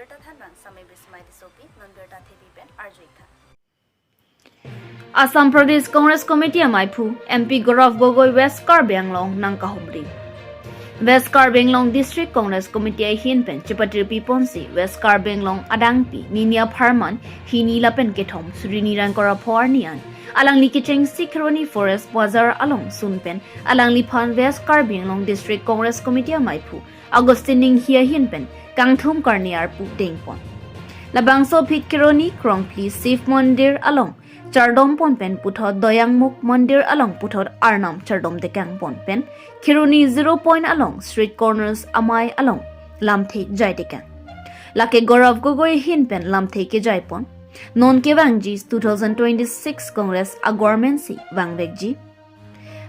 Nonbirta thanbang Samir Bismai Disopi Nonbirta Thepi pen Arjuitha. Assam Pradesh Congress Committee Maiphu MP Gaurav Gogoi West Karbi Anglong Nangka Humri. West Karbi Anglong District Congress Committee hin pen Chipatir Piponsi West Karbi Anglong Adangpi Ninia Pharman Hini Lapen Kethom Surini Rangkora Phoarnian Alang li Kicheng Sikroni Forest Bazar along Sunpen Alang li Phan West Karbi Anglong District Congress Committee Maiphu Augustine Ning Hia hin pen Kangthum Karniar Pu Dengpon. Labangso Phit Kironi Krongpli Sif Mondir along Chardom pon pen puthot Doyangmuk Mondir along puthot Arnam Chardom dekang pon pen Khironi 0 point along Street Corners Amai along Lamthe Jai dekang. Lake Gaurav Gogoi hin pen Lamthe ke Jai pon. Non ke Wangji 2026 Congress a government si Wangbek ji.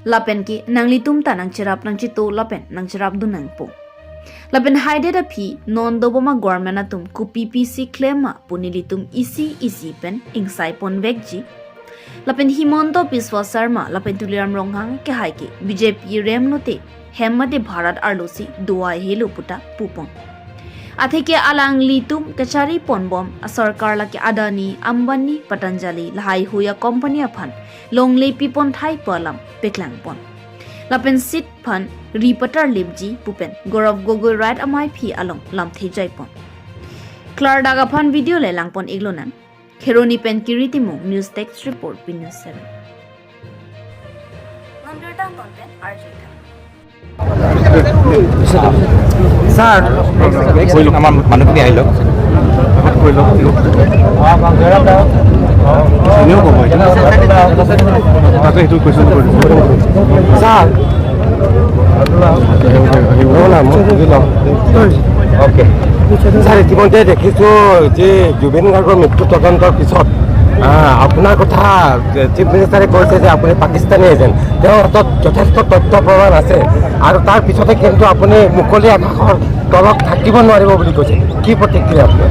Lapen ki nangli tumta nang chirap nang chito lapen nang chirap du nang po. Lapen haide da phi non doboma government atum ku PPC claim punilitum isi isi pen ingsai pon vekji. Lapen Himanta Biswa Sarma lapen Tuliram Ronghang ke haike BJP remnote hemmate Bharat arlosi duai helu puta pupon. Atheke alang litum kachari ponbom sarkar lake Adani Ambani Patanjali lahai huya company aphan longle pipon thai palam peklang pon. Lapen sit phan ripatar limji pupen Gaurav Gogoi right amai phi along lamthe jaipon. Klar daga phan video le langpon iglonan. Kheroni pen kiritimu news text report P News 7. Nonbirta ton pen Arjuitha. Sir, কৰি লওক, আমাৰ মানুহখিনি আহি লওক, আগত কৰি লওক। এনেও ক'ব এতিয়া তাতে সেইটো কুৱেশ্যন কৰি দিছোঁ। ছাৰ, না মই সুধি লওঁ। অ'কে। ছাৰ, ইতিমধ্যে দেখিছোঁ যে জুবিন গাৰ্গৰ মৃত্যু তদন্তৰ পিছত আপোনাৰ কথা চিফ মিনিষ্টাৰে কৈছে যে আপুনি পাকিস্তানী এজেণ্ট, তেওঁৰ হাতত যথেষ্ট তথ্য প্ৰমাণ আছে আৰু তাৰ পিছতে কিন্তু আপুনি মুকলি আকাশৰ তলত থাকিব নোৱাৰিব বুলি কৈছে। কি প্ৰতিক্ৰিয়া আপোনাৰ?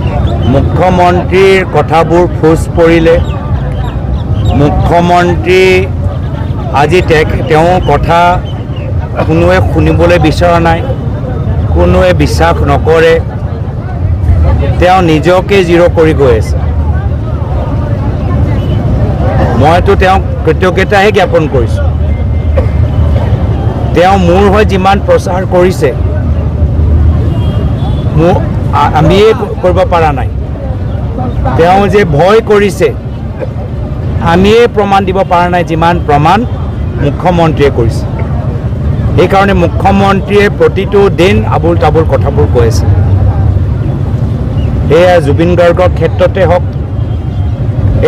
মুখ্যমন্ত্ৰীৰ কথাবোৰ ফোচ পৰিলে। মুখ্যমন্ত্ৰী আজি তেওঁৰ কথা কোনোৱে শুনিবলৈ বিচৰা নাই, কোনোৱে বিশ্বাস নকৰে। তেওঁ নিজকে জিৰ' কৰি গৈ আছে। মইতো তেওঁক কৃতজ্ঞতাহে জ্ঞাপন কৰিছোঁ। তেওঁ মোৰ হৈ যিমান প্ৰচাৰ কৰিছে, মোৰ আমিয়ে কৰিব পৰা নাই। তেওঁ যে ভয় কৰিছে, আমিয়ে প্ৰমাণ দিব পৰা নাই যিমান প্ৰমাণ মুখ্যমন্ত্ৰীয়ে কৰিছে। সেইকাৰণে মুখ্যমন্ত্ৰীয়ে প্ৰতিটো দিন আবোল তাবোল কথাবোৰ কৈ আছে। এয়া জুবিন গাৰ্গৰ ক্ষেত্ৰতে হওক,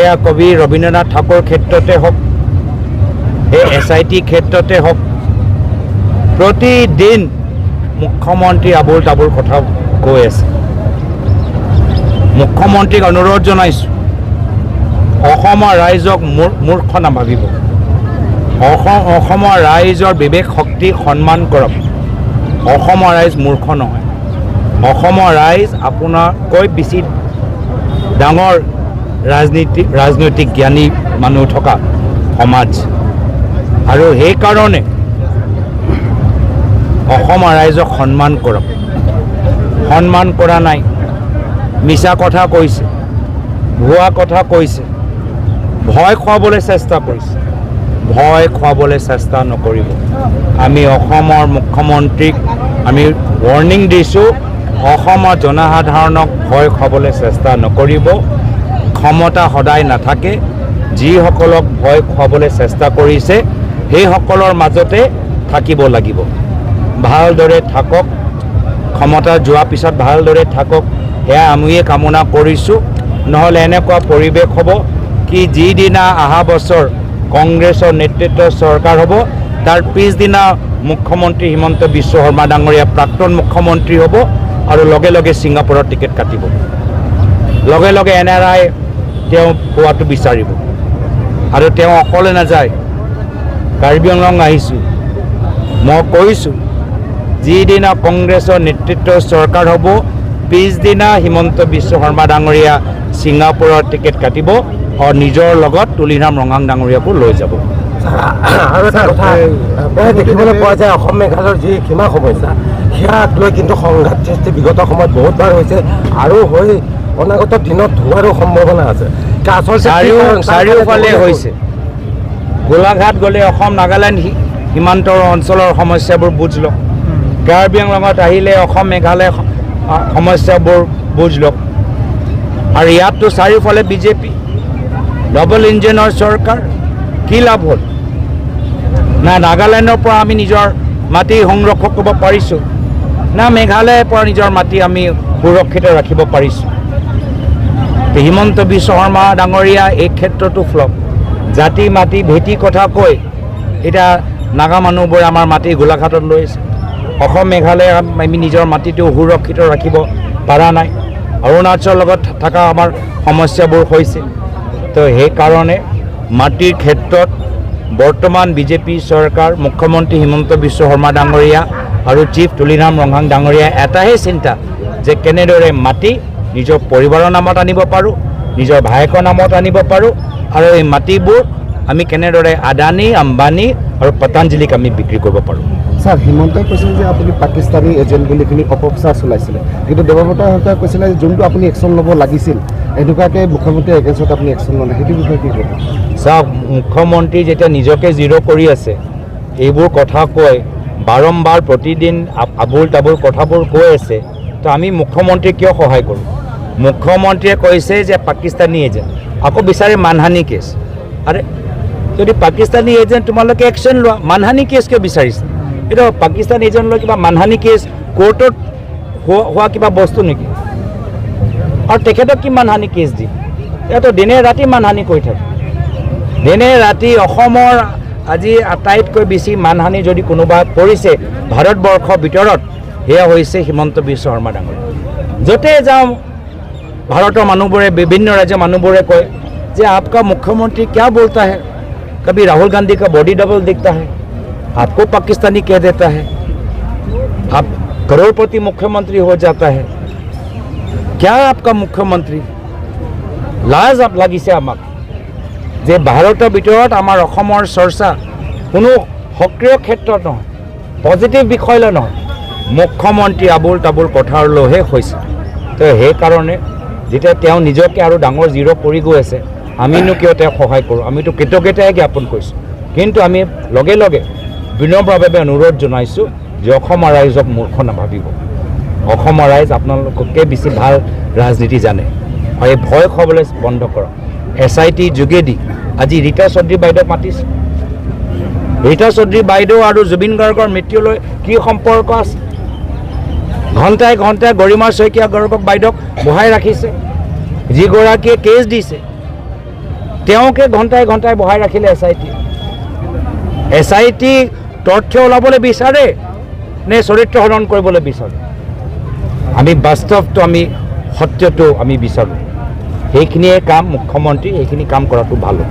এয়া কবি ৰবীন্দ্ৰনাথ ঠাকুৰ ক্ষেত্ৰতে হওক, এই এছআইটি ক্ষেত্ৰতে হওক, প্ৰতিদিন মুখ্যমন্ত্ৰী আবোল তাবোল কথা কৈ আছে। মুখ্যমন্ত্ৰীক অনুৰোধ জনাইছোঁ, অসমৰ ৰাইজক মূৰ্খ নাভাবিব। অসমৰ ৰাইজৰ বিবেক শক্তি সন্মান কৰক। অসমৰ ৰাইজ মূৰ্খ নহয়। অসমৰ ৰাইজ আপোনাতকৈ বেছি ডাঙৰ ৰাজনৈতিক জ্ঞানী মানুহ থকা সমাজ আৰু সেইকাৰণে অসমৰ ৰাইজক সন্মান কৰক। সন্মান কৰা নাই, মিছা কথা কৈছে, ভুৱা কথা কৈছে, ভয় খুৱাবলৈ চেষ্টা কৰিছে। ভয় খুৱাবলৈ চেষ্টা নকৰিব। আমি অসমৰ মুখ্যমন্ত্ৰীক আমি ৱাৰ্ণিং দিছোঁ, অসমৰ জনসাধাৰণক ভয় খুৱাবলৈ চেষ্টা নকৰিব। ক্ষমতা সদায় নাথাকে। যিসকলক ভয় খুৱাবলৈ চেষ্টা কৰিছে, সেইসকলৰ মাজতে থাকিব লাগিব। ভালদৰে থাকক, ক্ষমতা যোৱাৰ পিছত ভালদৰে থাকক, সেয়া আমিয়ে কামনা কৰিছোঁ। নহ'লে এনেকুৱা পৰিৱেশ হ'ব কি যিদিনা অহা বছৰ কংগ্ৰেছৰ নেতৃত্বৰ চৰকাৰ হ'ব, তাৰ পিছদিনা মুখ্যমন্ত্ৰী হিমন্ত বিশ্ব শৰ্মা ডাঙৰীয়া প্ৰাক্তন মুখ্যমন্ত্ৰী হ'ব আৰু লগে লগে ছিংগাপুৰত টিকেট কাটিব, লগে লগে এনআৰআই তেওঁ পোৱাটো বিচাৰিব। আৰু তেওঁ অকলে নাযায়। কাৰ্বি আংলং আহিছোঁ, মই কৈছোঁ, যিদিনা কংগ্ৰেছৰ নেতৃত্বৰ চৰকাৰ হ'ব, পিছদিনা হিমন্ত বিশ্ব শৰ্মা ডাঙৰীয়া ছিংগাপুৰৰ টিকেট কাটিব আৰু নিজৰ লগত তুলিৰাম ৰংহাং ডাঙৰীয়াকো লৈ যাব। আৰু এটা কথা প্ৰায় দেখিবলৈ পোৱা যায়, অসম মেঘালয়ৰ যি সীমা সমস্যা, সেয়াক লৈ কিন্তু সংঘাত সৃষ্টি বিগত সময়ত বহুতবাৰ হৈছে আৰু হৈ অনাগত দিনত হোৱাৰো সম্ভাৱনা আছে। এতিয়া আচলতে কি কাৰণ? তাৰ চাৰিওফালে কাৰণে হৈছে। গোলাঘাট গ'লে অসম নাগালেণ্ড সীমান্তৰ অঞ্চলৰ সমস্যাবোৰ বুজ লওক, কাৰ্বি আংলঙত আহিলে অসম মেঘালয় সমস্যাবোৰ বুজ লওক। আৰু ইয়াততো চাৰিওফালে বিজেপি ডবল ইঞ্জিনৰ চৰকাৰ, কি লাভ হ'ল? না নাগালেণ্ডৰ পৰা আমি নিজৰ মাটি সংৰক্ষণ কৰিব পাৰিছোঁ, না মেঘালয়ৰ পৰা নিজৰ মাটি আমি সুৰক্ষিত ৰাখিব পাৰিছোঁ। হিমন্ত বিশ্ব শৰ্মা ডাঙৰীয়া এই ক্ষেত্ৰতো ফ্লপ। জাতি মাটি ভেটি কথা কৈ এতিয়া নাগা মানুহবোৰে আমাৰ মাটি গোলাঘাটত লৈ আছে। অসম মেঘালয় আমি নিজৰ মাটিটো সুৰক্ষিত ৰাখিব পৰা নাই। অৰুণাচলৰ লগত থকা আমাৰ সমস্যাবোৰ হৈছে। তো সেইকাৰণে মাটিৰ ক্ষেত্ৰত বৰ্তমান বিজেপি চৰকাৰ, মুখ্যমন্ত্ৰী হিমন্ত বিশ্ব শৰ্মা ডাঙৰীয়া আৰু চিফ তুলিৰাম ৰংহাং ডাঙৰীয়া এটাহে চিন্তা যে কেনেদৰে মাটি নিজৰ পৰিবাৰৰ নামত আনিব পাৰোঁ, নিজৰ ভায়েকৰ নামত আনিব পাৰোঁ আৰু এই মাটিবোৰ আমি কেনেদৰে আদানী, আম্বানী আৰু পতঞ্জলিক আমি বিক্ৰী কৰিব পাৰোঁ। ছাৰ, হিমন্তই কৈছিল যে আপুনি পাকিস্তানী এজেণ্ট বুলি পিনি অপপ্ৰচাৰ চলাইছিলে, কিন্তু দেৱব্ৰত শইকীয়াই কৈছিলে যে যোনটো আপুনি একশ্যন ল'ব লাগিছিল, এনেকুৱাকৈ মুখ্যমন্ত্ৰীৰ এগেইনষ্টত আপুনি একশ্যন ল'লে, সেইটো বিষয়ে কি ক'ব? চাওক, মুখ্যমন্ত্ৰী যেতিয়া নিজকে জিৰ' কৰি আছে, এইবোৰ কথা কৈ বাৰম্বাৰ প্ৰতিদিন আবোল তাবোল কথাবোৰ কৈ আছে, তো আমি মুখ্যমন্ত্ৰীক কিয় সহায় কৰোঁ? মুখ্যমন্ত্ৰীয়ে কৈছে যে পাকিস্তানী এজেণ্ট, আকৌ বিচাৰে মানহানি কেছ। আৰে, যদি পাকিস্তানী এজেণ্ট, তোমালোকে একশ্যন লোৱা, মানহানি কেছ কিয় বিচাৰিছা? এইটো পাকিস্তানী এজেণ্ট লৈ কিবা মানহানি কেছ কোৰ্টত হোৱা কিবা বস্তু নেকি? আৰু তেখেতক কি মানহানি কেছ দিম? তেওঁতো দিনে ৰাতি মানহানি কৰি থাকে, দিনে ৰাতি। অসমৰ আজি আটাইতকৈ বেছি মানহানি যদি কোনোবা কৰিছে ভাৰতবৰ্ষৰ ভিতৰত, সেয়া হৈছে হিমন্ত বিশ্ব শৰ্মা ডাঙৰীয়া। য'তে যাওঁ, ভাৰতৰ মানুহবোৰে, বিভিন্ন ৰাজ্যৰ মানুহবোৰে কয় যে आपका मुख्यमंत्री क्या बोलता है, कभी राहुल गांधी का बॉडी डबल दिखता है, आपको पाकिस्तानी कह देता है, आप करोड़पति मुख्यमंत्री हो जाता है, क्या आपका मुख्यमंत्री? লাজ লাগিছে আমাক যে ভাৰতৰ ভিতৰত আমাৰ অসমৰ চৰ্চা কোনো সক্ৰিয় ক্ষেত্ৰত নহয়, পজিটিভ বিষয়লৈ নহয়, মুখ্যমন্ত্ৰী আবোল তাবোল কথালৈহে হৈছে। তো সেইকাৰণে যেতিয়া তেওঁ নিজকে আৰু ডাঙৰ জিৰ' কৰি গৈ আছে, আমিনো কিয় তেওঁক সহায় কৰোঁ? আমিতো কৃতজ্ঞতাহে জ্ঞাপন কৰিছোঁ। কিন্তু আমি লগে লগে বিনম্ৰভাৱে অনুৰোধ জনাইছোঁ যে অসমৰ ৰাইজক মূৰ্খ নাভাবিব। অসমৰ ৰাইজ আপোনালোকতকৈ বেছি ভাল ৰাজনীতি জানে আৰু এই ভয় খুৱাবলৈ বন্ধ কৰক। এছআইটিৰ যোগেদি আজি ৰীতা চৌধুৰী বাইদেউক মাতিছে। ৰীতা চৌধুৰী বাইদেউ আৰু জুবিন গাৰ্গৰ মৃত্যুলৈ কি সম্পৰ্ক আছে? ঘণ্টাই ঘণ্টাই গৰিমা শইকীয়া গৰ্গক বাইদেউক বহাই ৰাখিছে। যিগৰাকীয়ে কেছ দিছে, তেওঁকে ঘণ্টাই ঘণ্টাই বহাই ৰাখিলে এছআইটি। এছআইটি তথ্য ওলাবলৈ বিচাৰে নে চৰিত্ৰ হৰণ কৰিবলৈ বিচাৰে? আমি বাস্তৱটো, আমি সত্যটো আমি বিচাৰোঁ। সেইখিনিয়ে কাম মুখ্যমন্ত্ৰী, সেইখিনি কাম কৰাটো ভাল হ'ব।